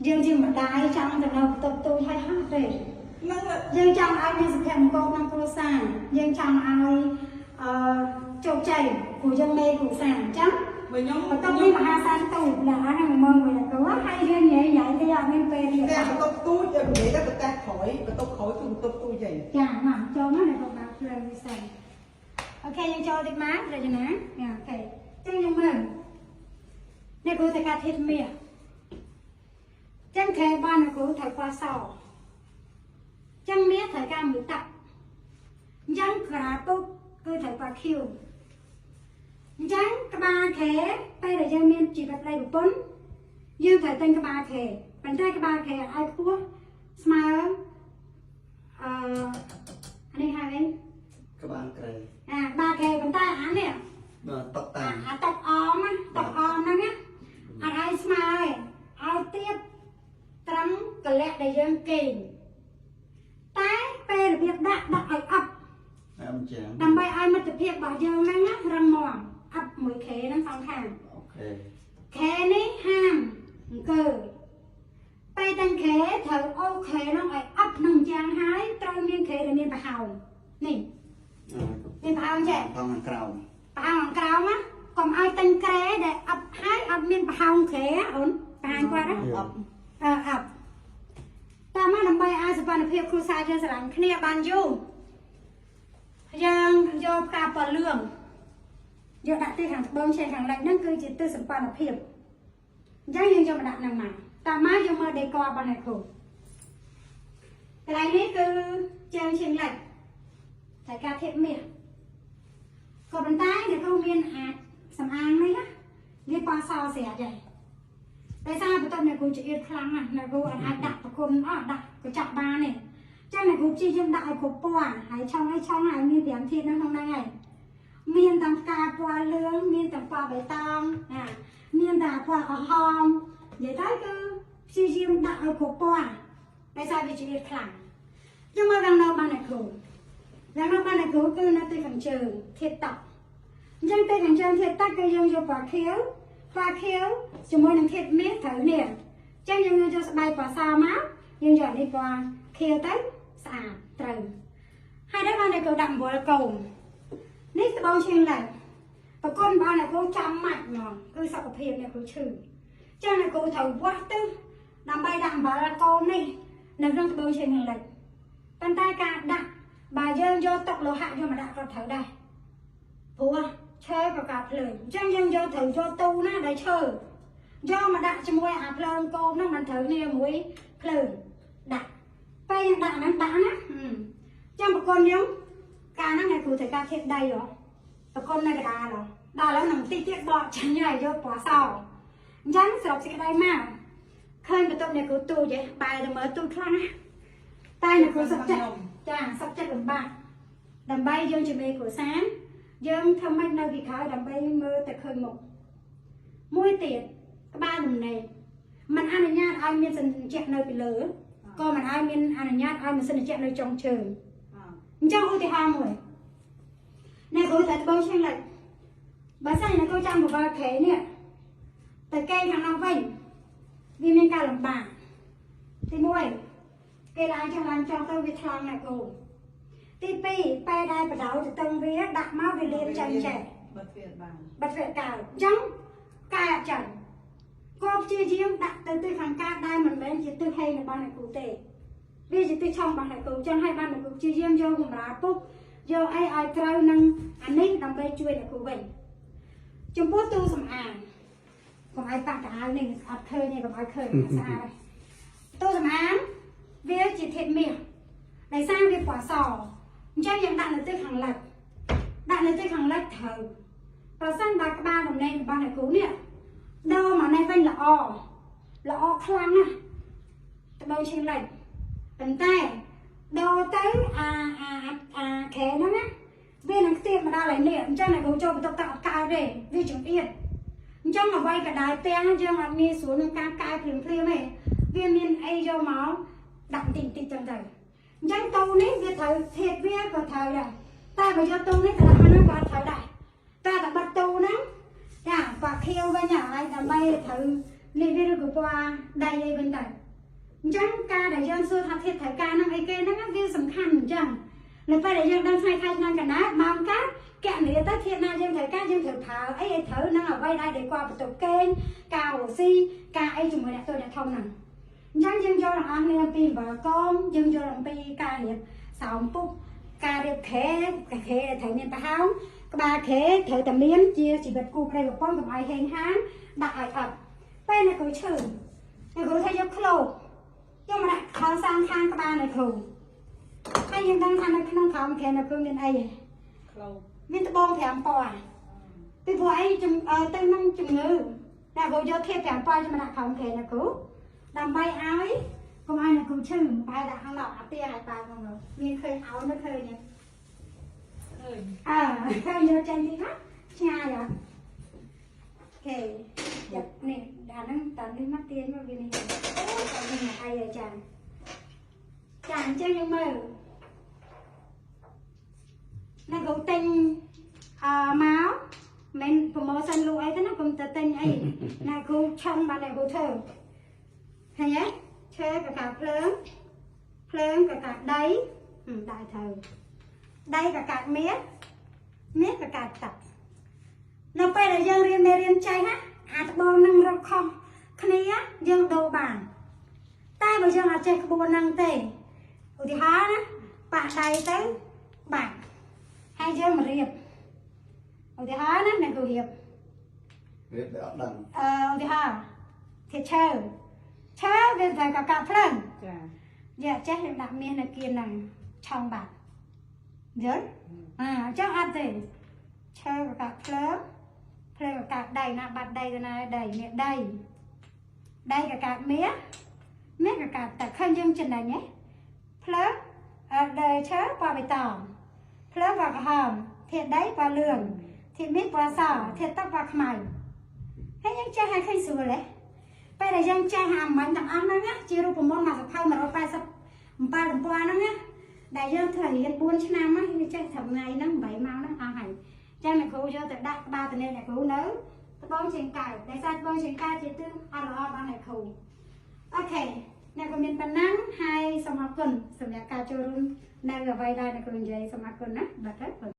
យើងជាម្ដាយចង់ទៅនៅបន្ទប់ទូចហើយហត់ទេ ហ្នឹង យើងចង់ឲ្យមានសុភមង្គលក្នុងគ្រួសារយើងចង់ឲ្យអឺជោគជ័យព្រោះយើងមេគ្រួសារអញ្ចឹង បើខ្ញុំ បន្ទប់នេះមហាសានទូចណាអាហ្នឹងមើលមួយទៅហើយយើងនិយាយញ៉ៃទេអត់មានពេលទៀត តែបន្ទប់ទូចនិយាយទៅបន្ទះក្រោយបន្ទប់ក្រោយគឺបន្ទប់ទូចឯង ចាមកចូលមកនៅក្នុងបាភ្លើងវិស័យ OK យើងចូលតិចមករចនា OK ចឹងយើងមើលនេះគ្រូត្រូវការធាតុមាសចឹងខែបានគ្រូត្រូវប៉ាសចឹងមាសត្រូវការមួយតាក់អញ្ចឹងក្រាពុកគឺត្រូវប៉ាខៀវអញ្ចឹងក្បាលខែពេលដែលយើងមានជីវិតប្តីប្រពន្ធយើងត្រូវទិញក្បាលខែប៉ុន្តែក្បាលខែឲ្យខ្ពស់ស្មើអឺអានេះហៅអី ក្បាលក្រែ អាក្បាលខែប៉ុន្តែអានេះ បាទតុកតា អាអាតុកអមណាតុកអមហ្នឹងណាអត់ឲ្យស្មើទេឲ្យទៀបត្រឹមកលៈដែលយើងគេងតែពេលរបៀបដាក់ដាក់ឲ្យអប់ អមជាង ដើម្បីឲ្យមិត្តភាពរបស់យើងហ្នឹងណារឹងមាំអប់មួយខេហ្នឹងសងខាង OK ខេនេះហាមអង្គើពេលទាំងខេត្រូវអូខេហ្នឹងឲ្យអប់នឹងយ៉ាងហើយត្រូវមានខេដែលមានប្រហោងនេះមានប្រហោងចេះ ផងខាងក្រោម ប្រហោងខាងក្រោមណាកុំឲ្យទិញក្រែដែលអប់ហើយអត់មានប្រហោងក្រែអូនប្រហោងគាត់ណា អត់ អឺអប់តាមមកដើម្បីឲ្យសុខភាពគ្រួសារយើងស្រឡាញ់គ្នាបានយូរយើងយកផ្កាពណ៌លឿងយកដាក់ទីខាងត្បូងឆេងខាងលិចហ្នឹងគឺជាទិសសម្ព័ន្ធភាពអញ្ចឹងយើងយកមកដាក់ហ្នឹងមកតាមមកយើងមើលដេករបស់អ្នកគ្រូកន្លែងនេះគឺជើងឆេងលិចត្រូវការធៀបមាស ក៏ប៉ុន្តែអ្នកគ្រូមានអាចសំអាងនេះណាវាពណ៌សស្រាប់ហើយតែសារបន្ទាប់អ្នកគ្រូចង្អៀតខ្លាំងណាស់អ្នកគ្រូអត់អាចដាក់ប្រគុណអត់ដាក់កញ្ចក់បានទេចឹងអ្នកគ្រូព្យាយាមដាក់ឲ្យគ្រប់ពណ៌ហើយឆុងឲ្យឆុងឲ្យមាន5ធាតុនៅក្នុងហ្នឹងហើយមានទាំងផ្កាពណ៌លឿងមានទាំងពណ៌បៃតងណាមានទាំងពណ៌ក្រហមនិយាយទៅគឺព្យាយាមដាក់ឲ្យគ្រប់ពណ៌តែសារវាចង្អៀតខ្លាំងចឹងមកខាងនៅបានអ្នកគ្រូ យ៉ាងណាបានអ្នកគ្រូគឺនៅទីខាងជើងធាតុទឹកអញ្ចឹងទីខាងជើងធាតុទឹកគឺយើងយកពណ៌ខៀវពណ៌ខៀវជាមួយនឹងធាតុមាសត្រូវនេះអញ្ចឹងយើងយកស្បែកពណ៌សមកយើងយកនេះពណ៌ខៀវទៅស្អាតត្រូវហើយដល់បានអ្នកគ្រូដាក់អំបិលកូននេះត្បូងឈៀងឡើងប្រគុណបងអ្នកគ្រូចាំម៉ាច់ហ្មងគឺសុខភាពអ្នកគ្រូឈឺអញ្ចឹងអ្នកគ្រូត្រូវវាស់ទៅដើម្បីដាក់អំបិលកូននេះនៅក្នុងត្បូងឈៀងខាងលិចប៉ុន្តែការដាក់ បើយើងយកតុកលោហៈយកមកដាក់ក៏ត្រូវដែរព្រោះឈើក៏កើតភ្លើងអញ្ចឹងយើងយកត្រូវយកទូណាដែលឈើយកមកដាក់ជាមួយអាភ្លើងគោមហ្នឹងមិនត្រូវគ្នាមួយភ្លើងដាក់ពេលយើងដាក់ហ្នឹងដាក់ណាអញ្ចឹងប្រគុណយើងកាលហ្នឹងអ្នកគ្រូត្រូវការធៀបដីហ៎ប្រគុណនៅកណ្ដាលហ៎ដល់ឥឡូវនឹងតិចទៀតបកចាញ់ហើយយកពណ៌សអញ្ចឹងសរុបសេចក្តីមកឃើញបន្ទប់អ្នកគ្រូទូចហ៎បែរទៅមើលទូចខ្លាំងណាស់តែអ្នកគ្រូសុខចិត្ត ចាសុខចិត្តលំបាកដើម្បីយើងជាមេគ្រួសារយើងធ្វើម៉េចនៅពីក្រោយដើម្បីមើលតែឃើញមុខមួយទៀតក្បាលដំណេកมันអនុញ្ញាតឲ្យមានសញ្ជាក់នៅពីលើក៏មិនឲ្យមានអនុញ្ញាតឲ្យម៉ាស៊ីនត្រជាក់នៅចុងជើងអញ្ចឹងឧទាហរណ៍មួយអ្នកគ្រូតែត្បូងឈៀងលិចបើសិនអ្នកគ្រូចាំបបរខេនេះតែកេងខាងនោះវិញវាមានការលំបាកទី1គេឡើងចុះឡើងចុះទៅវាថ្លង់អ្នកគ្រូទី2ពេលដែលបដោទៅតឹងវាដាក់មកវាលៀនចាញ់ចេះ បិទវាអត់បាន បាត់វាកើតអញ្ចឹងកែអត់ចាញ់ក៏ព្យាយាមដាក់ទៅទិសខាងកើតដែលមិនមែនជាទិសហេងរបស់អ្នកគ្រូទេវាជាទិសឆុងរបស់អ្នកគ្រូអញ្ចឹងហើយបានអ្នកគ្រូព្យាយាមយកកម្រាលពុកយកអីឲ្យត្រូវនឹងអានេះដើម្បីជួយអ្នកគ្រូវិញចំពោះទូសម្អាងកុំឲ្យប៉ះកៅអៅនេះអត់ឃើញទេកុំឲ្យឃើញស្អាតទេទូសម្អាងវាជាធាតុមាសដោយសារវាពណ៌សអញ្ចឹងយើងដាក់នៅទិសខាងលិចដាក់នៅទិសខាងលិចត្រូវ ប្រសិនបើក្បាលតំណែងរបស់អ្នកគ្រូនេះដូរមកនេះវិញល្អល្អខ្លាំងណាស់ត្បូងឈៀងលិចប៉ុន្តែដូរទៅអាអាអាខែហ្នឹងណាវានឹងខ្ទាតមកដល់ហើយនេះអញ្ចឹងអ្នកគ្រូចូលបន្ទប់ទឹកអត់កើតទេវាចង្អៀតអញ្ចឹងអ្វីក៏ដោយទាំងយើងអត់ងាយស្រួលនឹងការកែភ្លាមភ្លាមទេវាមានអីយកមកដាក់បន្តិចបន្តិចចឹងទៅអញ្ចឹងទូនេះវាត្រូវធាតវាក៏ត្រូវដែរតែបើយកទូនេះទៅដាក់ហ្នឹងក៏អត់ត្រូវដែរ តែតែបាត់ទូហ្នឹងចាបាក់ខៀវវិញហើយដើម្បីត្រូវ នេះវាឬក៏ពណ៌ដៃអីវិញទៅអញ្ចឹងការដែលយើងសួរថាធាតុត្រូវការហ្នឹងអីគេហ្នឹងវាសំខាន់អញ្ចឹងនៅពេលដែលយើងដឹងថ្ងៃខែឆ្នាំកណាម៉ោងកាកណនីទៅធាតុណាយើងត្រូវការយើងត្រូវប្រើអីឲ្យត្រូវនឹងអ្វីដែលគាត់បន្ទប់គេងការរស៊ីការអីជាមួយអ្នកតូចអ្នកធំហ្នឹងអញ្ចឹងយើងយល់ទាំងអស់គ្នាអំពីអំបិលកងយើងយល់អំពីការរៀបសោមពុកការរៀបខែខែត្រូវមានប្រហោងក្បាលខែត្រូវតែមានជាជីវិតគូប្តីប្រពន្ធកុំឲ្យហេងហាងដាក់ឲ្យអត់ពេលអ្នកគ្រូឈឺអ្នកគ្រូថាយកឃ្លោកយកមកដាក់ខោសាងខាងក្បាលអ្នកគ្រូហើយយើងដឹងថានៅក្នុងក្រោមខែអ្នកគ្រូមានអីហ៎ ក្លោ មានត្បូង5ពណ៌ពីព្រោះអីជំអឺទៅនឹងជំងឺអ្នកគ្រូយកធាតុ5ពណ៌យកមកដាក់ក្រោមខែអ្នកគ្រូដើម្បីឲ្យកុំឲ្យអ្នកគ្រូឈឺបែរដាក់ខាងឡោអាទៀឲ្យបើមកមានឃើញអោននៅឃើញទេ ឃើញ អើឃើញយកចេញទីណាឆ្ងាយអត់គេយកនេះអាហ្នឹងតានេះមកទាញមកវានេះអូតែនេះអីអាចារ្យចាអញ្ចឹងយើងមើលអ្នកគ្រូទិញអឺមកមិន promotion លក់អីទេណាកុំទៅទិញអី អ្នកគ្រូឆឹងបានអ្នកគ្រូធ្វើឃើញទេឈើកកាភ្លើងភ្លើងកកាដីហឹមដាក់ត្រូវដីកកាមាសមាសកកាទឹកនៅពេលដែលយើងរៀនមេរៀនចេះណាអាត្បូងនឹងរកខុសគ្នាយើងដូរបានតែបើយើងអត់ចេះក្បួនហ្នឹងទេឧទាហរណ៍ណាប៉ះដៃទៅបាក់ហើយយើងមករៀបឧទាហរណ៍ណាអ្នកគ្រូរៀប រៀបដែលអត់ដឹង អឺឧទាហរណ៍ធាតុឈើឈើវាត្រូវកកាភ្លើង ចា យកចេះយើងដាក់មាសនៅគៀនហ្នឹងឆោងបាត់យល់អាអញ្ចឹងអត់ទេឈើកកាភ្លើងភ្លើងកកាដីណាបាត់ដីទៅណាដីនេះដីដីកកាមាសមាសកកាតែឃើញយើងចំណេញហ៎ភ្លើងអឺដីឈើពណ៌បៃតងភ្លើងពណ៌ក្រហមធាតុដីពណ៌លឿងធាតុមាសពណ៌សធាតុទឹកពណ៌ខ្មៅហើយយើងចេះឲ្យឃើញស្រួលហ៎ពេលដែលយើងចេះអាមិញទាំងអស់ហ្នឹងណាជារូបមន្តមួយសភៅ187ទំព័រហ្នឹងណាដែលយើងធ្វើរៀន4ឆ្នាំហ្នឹងវាចេះត្រឹមថ្ងៃហ្នឹង8ម៉ោងហ្នឹងអស់ហើយចឹងអ្នកគ្រូយកទៅដាក់ក្បាលតនេះអ្នកគ្រូនៅត្បូងជើងកែវដែលសារត្បូងជើងកែវជាទិសអត់ល្អរបស់អ្នកគ្រូOK អ្នកគ្រូមានប៉ុណ្ណឹងហើយសូមអរគុណសម្រាប់ការចូលរួមនៅអ្វីដែលអ្នកគ្រូនិយាយសូមអរគុណណាបាទហើយ។